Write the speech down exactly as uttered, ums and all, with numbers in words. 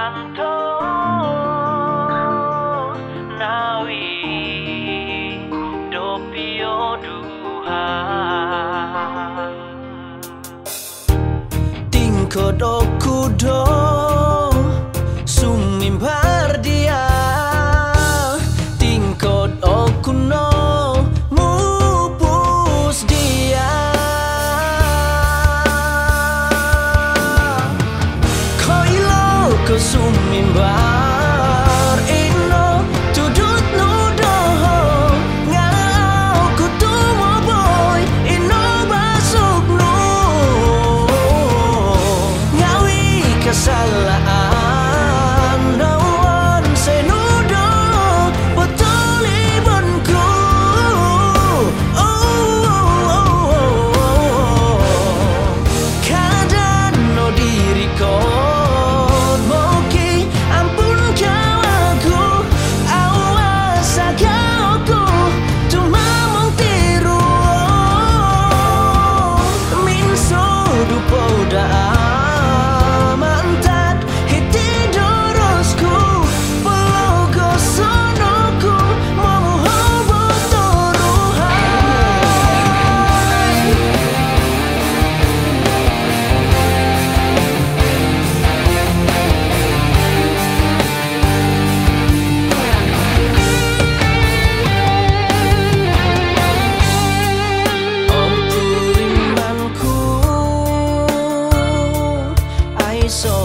Anto nawi do pioduha. Tingkod oku do sumimbar dia, tingkod oku no mupus dia. Koilo ko sumimbar ino tudut nu doho, nga au ku tumoboi ino basuk nu. Ngawi kasalaan do wonsoyo nu do potolibon ku. Oh, oh, oh, oh, oh. Kada no diri ko moki ampun kawagu, awas aga oku tumamong tiru. Minsodu po daa mantad hiti dorosku, pologosono ku momuhou bo toruhai. Om purimban ku aiso